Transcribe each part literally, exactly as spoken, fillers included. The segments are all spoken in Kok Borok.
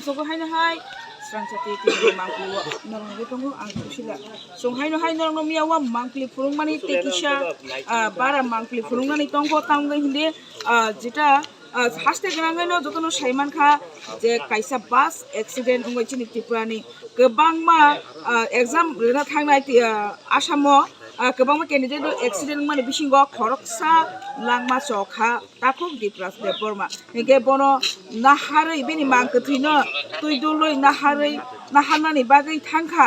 Sogo haino hai srang chati tini mangpili o norok nugwi tongo ang kusila. Song haino hai norok no miya o mangpili phurung mani tei kisa, ah, bara mangpili phurung nani tongo tamo wngwi hindi, ah, jeta, ah, haste gwnangwi no joto no sai mankha je kaisa bus accident wngwi chini Tripura ni kwbangma, ah, exam rwna thangnai ti, ah, Assam o, ah, kwbangma candidate rok accident wngmani bisingo khoroksa langma chokha. Takhuk Dipraj Debbarma. Hinkhe bono naharwi bini mang kwthwino twi dulwi naharwi, naharnani bagwi thangkha,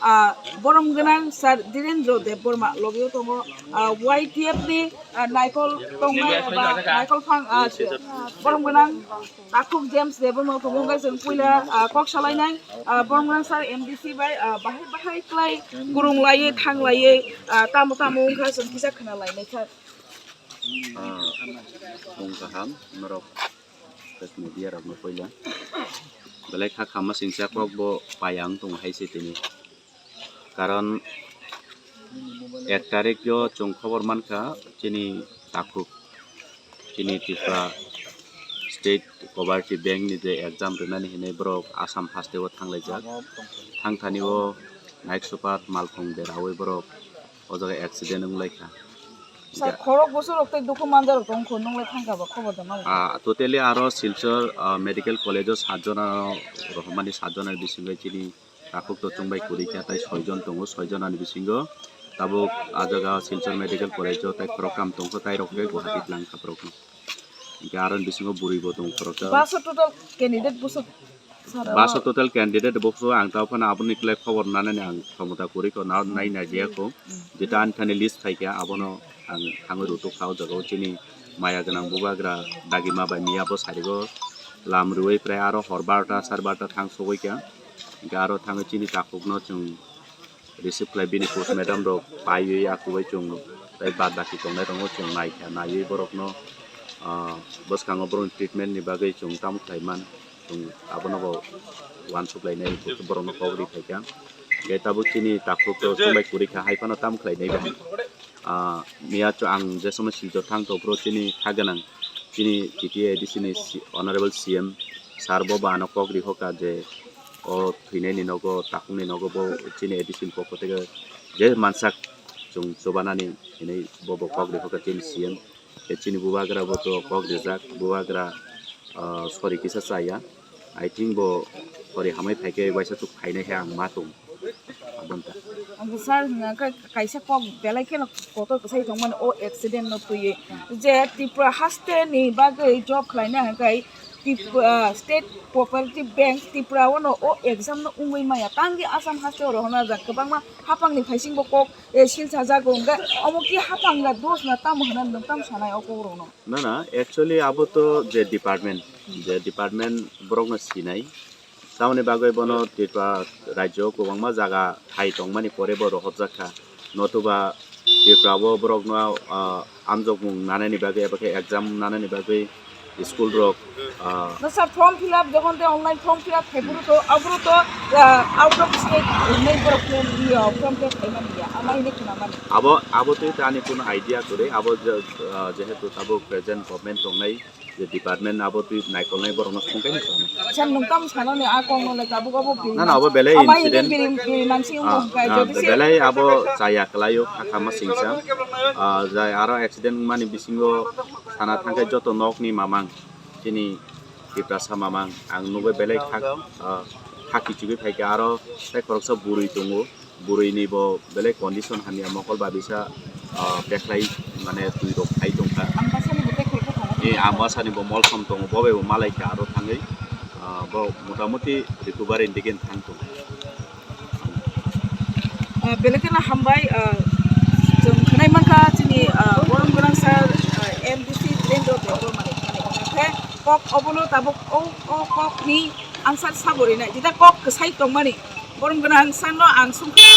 ah, borom gwnang Sir Dhirendra Debbarma. Logio tongo, ah, Y T F ni, ah, naikol tongnai eba naikol phang, ah, borom gwnang Takhuk James Debbarma tongo, hwnkhe chwng puila, ah, kok salainai, ah, borom gwnang Sir M D C bai, ah, bahai bahai klai kwrwng laiwi thang laiwi, ah, tamo tamo wngkha chwng kisa khna lainai kha. Ah, mung kaham norok press media rokno puila belai kha khamma singcha kok bo payang tongo hai se tini, karon ek tarik yo chwng khobor mankha chini takhuk chini Tripura State Cooperative Bank ni je exam rwnani hinwi borok Assam haste o thanglaijak, thangthani o Night Super malkhung deraui borok o jaga accident wnglaikha. Sir, khorok bwswk rok tei dukhu manja rok tong kho, nung le thang kha ba khobor da ma? Ah, totally aro Silchar, ah, Medical College o sat jona rohormani sat jona ni bisingo chini takhuk to chwng bai kwrwi kha, tai soi jon tongo, soi jona ni bisingo tabuk ah jaga Silchar Medical College o tai khorok kam tong kho, tai rok khe Guwahati tlang kha borok no. Hinkhe aro ni bisingo bwrwi bo tong khoroksa. Bus o total candidate bwswk? Sir, bus o total candidate bokso ang ta phano aboni khlai khobor nanani ang khomota kwrwi kho, na nai nai dia kho. Jeta ani thani list khai kha abono ang thangwi rutuk kha o jaga o chini maya gwnang bubagra dagima bai miya bo sarigo lam rwui prai aro hor barota sar barota thang sogwi kha. Hinkhe aro thangwi chini takhukno chwng receive khlai bini post mortem rok paiwi akubai chwng tei bad baki tongnai rokno chwng naikha, naiwi borokno, ah, bwskango borokni treatment ni bagwi chwng tamo khlai man, chwng abono bo uansuk lainai, borokno kok ri phaikha. Hinkhe tabuk chini takhuk to chwng bai kwrwi kha, hai phano tamo khlai nai ba? Ah, miya chwng ang je somoi Silchar thang tong phuru chini kha gwnang, chini T T A D C ni C-, Honorable C M sir bo ba ano kok ri hoka je o thwinai ni nogo, takhuk ni nogo bo chini A D C ni pokho theke je mansak chwng chubanani hinwi bo bo kok ri hoka chini C M. Tei chini bubagra bo to kok rijak, bubagra, ah, sorry kisa chaya. I think bo sorry hamai phaikhe waisa chuk phainai he ang ma tong. Aboni ta. Ang sir, hwnka khe kaisa kok belai kheno kotor kwsai tongmani o accident no twiwi. Je Tripura haste ni bagwi job khlaina hwnkhai Trip-, ah, State Cooperative Bank Tripura o no o exam no wngwi maya. Tangwi Assam haste o rohorna jak kwbangma hapang ni phaising bo kok, eh, sil sajago hwnkhai omo ki hapang ya dos na tamo hwnna nwng tamo sanai o kok rok no. Na, na, actually abo to je department, je department borokno sinai. Tamoni bagwi bono Tripura rajyo kwbangma jaga hai tongmani pore bo rohorjak kha. Notuba Tripura o borokno, ah, amjokmung nanani bagwi eba khe exam nanani bagwi school rok, ah, No sir, form fill up jokhon te online form fill up khai buru to, aburu to, ah, out of state hinwi borok form, form fill up khai mani ya, ama hinwi khna mani. Abo, abo twi ta ani kuno idea kwrwi, abo je, ah, jehetu tabuk present government tongnai, je department abo twi naikolnai borokno songkhe ni songkhe. Sir, nwng tamo sanani a kok no le tabuk abo biri Na, na, abo mansi-, belai ama incident. Biri, biri mansi wngkha, ah, jodi se belai abo chaya kwlaio, kha kha ma singsa. Ah, jai aro accident wngmani bisingo sana thangkhe joto nokni mamang, chini Tiprasa mamang, ang nugwi belai kha, ah, kha kichigwi phaikha, aro tei khoroksa bwrwi tongo. Bwrwini bo belai condition hamya, mokol ba bisa, ah, bekhlai mane twi rok phai tongkha. Ang basani bo tei khoroksa thangwi Eh, ang basani bo molsom tongo, bo bai bo malai kha aro thangwi, ah, bo motamoti recovery ni digi thang tongo. Ah, belai kheno hambai, ah, chwng khwnai mankha chini, ah, borom gwnang sir, ah, M D C Dhirendra Debbarma ni, mane, khe kok obono tabuk o, o kok ni answer sabo rinai, jeta kok kwsai tongmani. Borom gwnang sir no ang sungkha,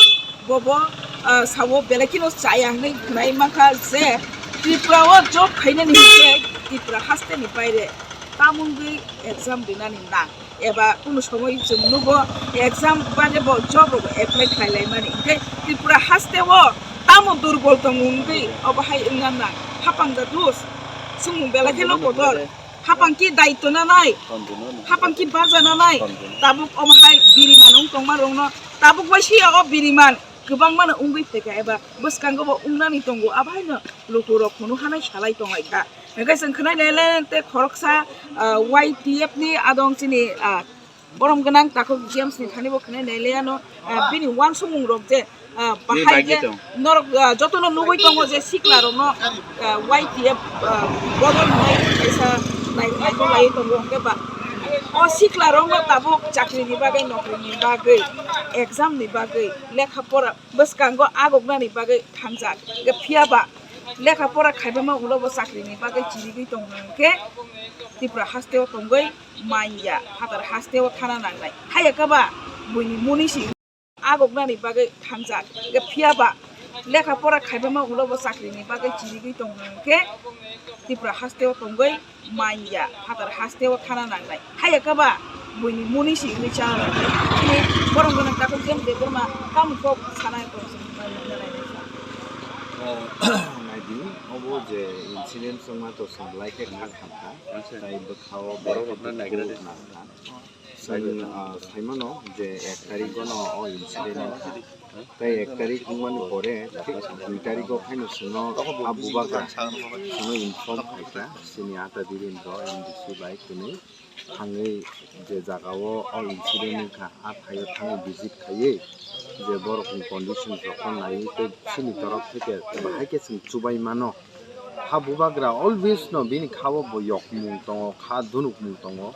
bobo, ah, sao belai kheno chaya hinwi khwnai mankha je Tripura o job khainani hinkhe Tripura haste ni baire tamungwi exam rinani nang eba kunu somoi chwng nugo exam bade bo job rok apply khlai lai mani hinkhe Tripura haste o tamo durbol tongo wngwi obo hai wngna nang hapang da dus sumung belai kheno kotor. Hapang ki daityo nanai, hapang ki baja nanai, tabuk omo hai biriman wng tongma rokno, tabuk bai siya o biriman kwbangma no wngwi phaikha eba bwskango bo wngnani tongo, abo haino lukurok hwnwi hanai salai tonglaikha. Hwnkhe chwng khwnai lele tei khoroksa, ah, Y T F ni adong chini, ah, borom gwnang takhuk James ni thani bo khwnai nailaiano, ah, bini uansukmung rok je, ah, bahai je norok, ah, jotono nugwi tongo je sikla rokno, ah, Y T F, ah, bodol hwnwi kaisa nai-, naikol laiwi tongo hwnkhe ba o sikla rokno tabuk chakri ni bagwi, nokri ni bagwi, exam ni bagwi, lekha pora bwskango agoknani bagwi thangjak. Phiya ba lekha pora khaibama ulo bo chakri ni bagwi chirigwi tong hwnkhe Tripura haste o tongwi manya phatar haste o thana nangnai. Haiya khe ba buini muni si agoknani bagwi thangjak. Phiya ba lekha pora khaibama ulo bo chakri ni bagwi chirigwi tong hwnkhe Tripura haste o tongwi manya phatar haste o thana nangnai. Haiya khe ba buini muni si wngwi chana nangnai. Chini borom gwnang takhuk James Debbarma tamo kok sana tong. Naidi, obo je incident wngma to chwng belai khe kha khamkha. Tei bwkhao borok rokno naigra di. Chwng, ah, saimano je ek tarikgono o incident wngkha. Tei ek tarik wngmani pore thik dui tarikgo phaino chwngno a bubagra chwngno inform khaikha chini ata Birendra M D C bai tini thangwi je jagao o incident wngkha a thaio thangwi visit khaiwi je borokni condition rokno naiwi tei chini torof theke bahai khe chwng chubai mano. Ha bubagra always no bini kha o bo yokmung tongo, kha dunukmung tongo.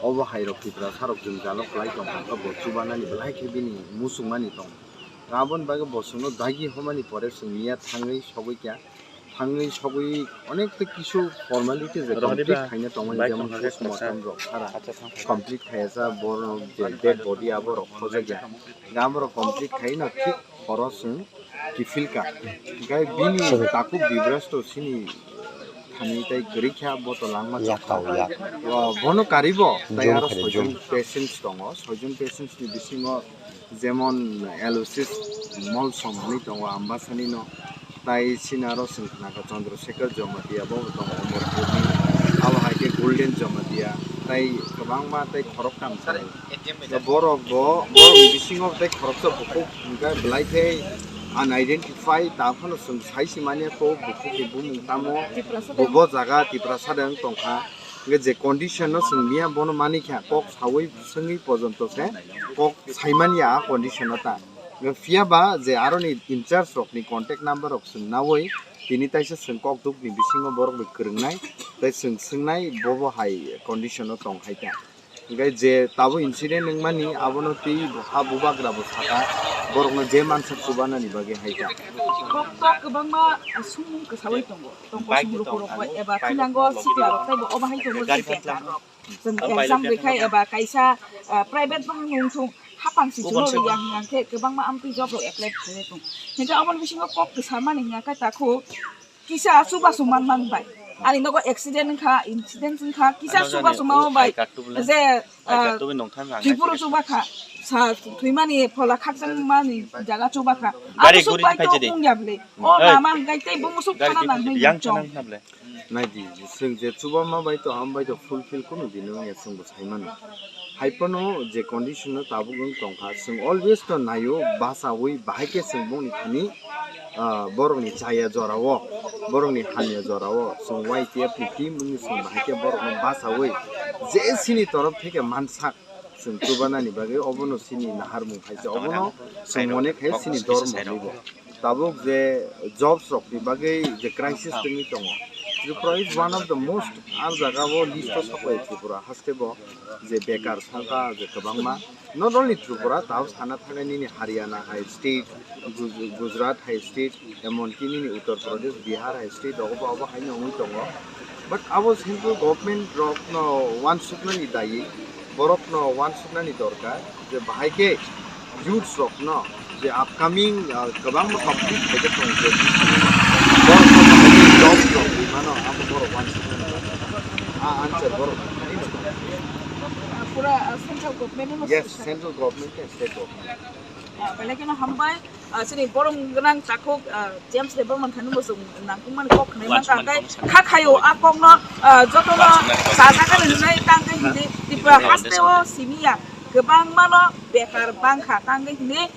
Obo hai rok Tiprasa rok jwngjalo kwlai tong kha, bo chubanani belai khe bini muchungmani tongo. Aboni bagwi bo chwngno dagi homani pore chwng miya thangwi sogwi kha, thangwi sogwi onek tei kisu formality je complete khaina tongmani, jemon postmortem rok sara complete khaiya sa, borok je dead body abo rok khojakya. Ga borok complete khaino thik horo chwng kiphilka. Hwnkhe bini takhuk Bibraj to chini thani tei kwrwi kha, bo to langma chakha. Bono karibo tei aro soijon patients tongo. Soijon patients ni bisingo jemon Aloysius Molsom hinwi tongo Ambasani no. Tai chini aro chwng khna kha Chandrasekhar Jamatia bo tongo Amarpur ni. Abo hai khe Golden Jamatia tei kwbangma tei khoroktham tongo. Borok bo, borok ni bisingo tei khoroksa bukhuk hwnkhe belai khe unidentified, ta phano chwng sai se manya kho bukhuk ni bumung tamo, bo, bo jaga Tiprasa de wng tong kha. Hwnkhe je condition no chwng miya bono mani kha, kok saui swngwi pojonto se kok sai manya a condition no ta. Phiya ba je aroni in charge rok ni contact number rok chwng naui tini taisa chwng kok duk ni bisingo borok bai kwrwng nai tei chwng swng nai bo bo hai condition no tong hai ta. Hwnkhe je tabuk incident wngmani abono twi ha bubagra bo sakha, borokno je mansak chubanani bagwi hai ta. Kok to kwbangma sumung kwsaui tongo. Tongkosong lukurok bai eba thinango siklarok tei bo obo hai tongo je bekarrok. Chwng exam rwkhai eba kaisa, ah, private bahai wngthung hapang si chwngno rwya hwnkhe kwbangma amtwi job rok apply khlaiwi tong. Hwnkhe oboni bisingo kok kwsamani hwnkhe takhuk kisa chubachu manmani bai. Ani nogo accident wngkha, incident wngkha, kisa chubachu manma bai. Je, ah, Tripura chubakha, sa thwimani phola khakchangmani jaga chubakha. Abo suk bai to wngya bwle. O lama hwnkhe tei bo musuk khana nang hwnwi chong. Naidi, chwng je chubama bai to, ham bai to fulfill kunu din wngya chwngbo sai mano. Hai phano je condition no tabuk wng tong kha, chwng always no naio, bachaui bahai khe chwng bongni thani, ah, borokni chaya jorao, borokni hamya jorao, chwng Y T F ni team wngwi chwng bahai khe borokno bachaui je chini torof theke mansak. Chwng chubanani bagwi obono chini naharmung hai se, obono chwng mone khai chini dormo hwnwi bo. Tabuk je jobs rokni bagwi je crisis tongwi tongo, Tripura is one of the most, ar jaga o list o soklai Tripura haste bo je bekar songkha je kwbangma, not only Tripura, tao sana thangwi nini Haryana hai state, Guj-, Gujarat hai state, emonki nini Uttar Pradesh, Bihar hai state rogo bo abo haino wngwi tongo. But abo central government rokno uansuknani dayi, borokno uansuknani dorkar je bahai khe youths rokno je upcoming, ah, kwbangma compete khaijak tongo je borokno bahai khe jobs rok rwi mano, abo borok uansuknani dorkar. Ah, answer borok. Pura, ah, central government no. Yes, central government and state government. Ah, belai kheno hambai. Ah, chini borom gwnang takhuk, ah, James Debbarma thani bo chwng nangkukmani kok khnai mankha, tei kha khaio a kokno, ah, jotono chajak ani hwnwi tangwi hwnwi Tripura hasteo simiya kwbangmano bekar bangkha tangwi hwnwi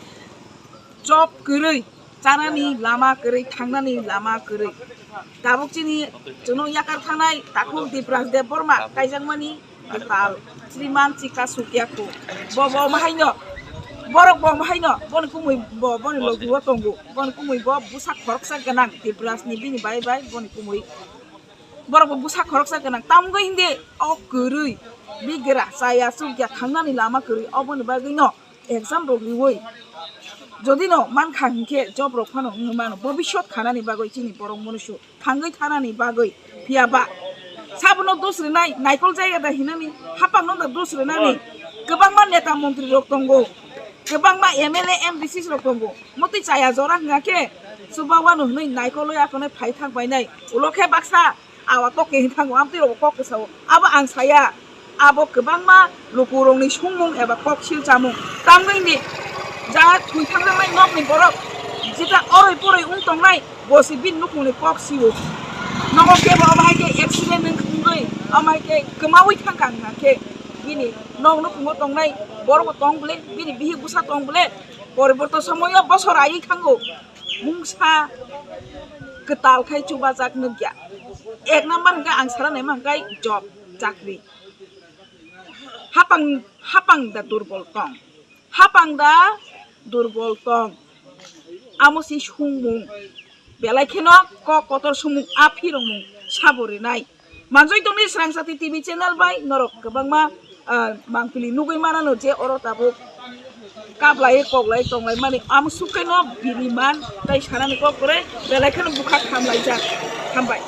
job kwrwi, chanani lama kwrwi, thangnani lama kwrwi. Tabuk chini chwngno yakar thangnai takhuk Dipraj Debbarma kaijakmani Kwtal, Sriman Chika Sukya khu. Bo, bo mahaino, borok bo mahaino, boni kumui bo, boni logi o tongo. Boni kumui bo bwsa khoroksa gwnang, Tiprasni bini bai bai, boni kumui. Borok bo bwsa khoroksa gwnang. Tamgo hindi o kwrwi, bigra, chaya, chukya, thangnani lama kwrwi, oboni bagwino exam rok riwi. Jodi no mankha hinkhe job rok phano wngwi mano, bobiswt khanani bagwi chini borok munusu. Thangwi thanani bagwi phiya ba. Sabono dos rwnai, naikol jaya da hinani, hapangno da dos rwnani. Kwbangma neta montri rok tongo, kwbangma M L A, M D C rok tongo. Motwi chaya jora hwnga khe, chuba wano hwnwi naikolwi akonai phai thang bainai. Ulo khe baksa awa tok khe hin thango, amtwi rok kok kwsao. Abo ang saya. Abo kwbangma lukurokni sungmung eba kok sil chamung. Tamgwini ja thwi thangjaknai nokni borok jeta oroi poroi wng tongnai, bo se bini nukhungni kok sio. Nogo kebo omo hai khe accident wng wngwi, omo hai khe kwmaui thangkha hwnka khe bini nok nukhungo tongnai borokbo tong bwle, bini bihik bwsa tong bwle, poriborto somoio bosor aiwi thango. Mungsa kwtal khai chubajak nukya. Ek number hwnkhe ang sana naima hwnkhe job, chakri. Hapang, hapang da durbol tong. Hapang da durbol tong. Amo si sungmung. Belai kheno kok kotor sungmung, a phirongmung sabo rinai. Manjoi tongni Srangsati T V channel bai norok kwbangma, ah, mangpili nugwi manano je oro tabuk kablai koklai tonglai mani. Amo sukhaino bini man tai sanani kok kore belai kheno bwkha khamlaijak. Hambai.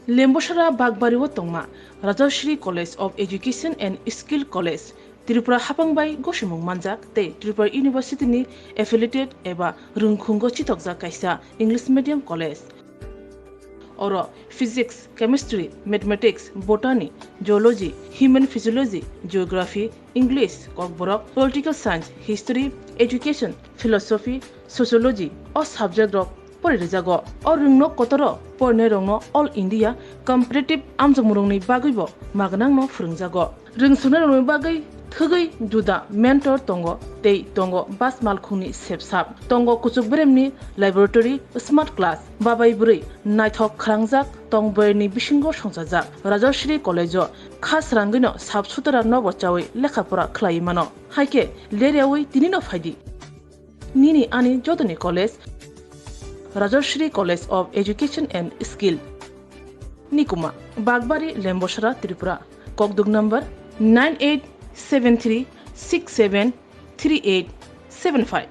Lembosara Bakbari o tongma Rajashri College of Education and Skill College, Tripura hapang bai gosimung manjak tei Tripura University ni affiliated eba rwngkhungo chitokjak kaisa English medium college. Oro physics, chemistry, mathematics, botany, zoology, human physiology, geography, English, Kokborok, political science, history, education, philosophy, sociology o subject rok poririjak. O rwngno kotoro porinai rokno All India Competitive amjokmung rokni bagwibo magnangno phwrwngjago. Rwngsuknai rokni bagwi thwgwi juda mentor tongo tei tongo bas malkhungni sepsap. Tongo kuchuk beremni laboratory, smart class, babai bwrwi naithok khwrangjak tong bwrwini bisingo songchajak. Rajashri College o kha srangwino sap sutara nobo chawi lekha pora khlaiwi mano. Haikhe leryawi tinino phaidi. Nini ani jotoni college, Rajashri College of Education and Skill. Nikuma, Bakbari, Lembosara, Tripura. Kokduk number nine eight seven three six seven three eight seven five.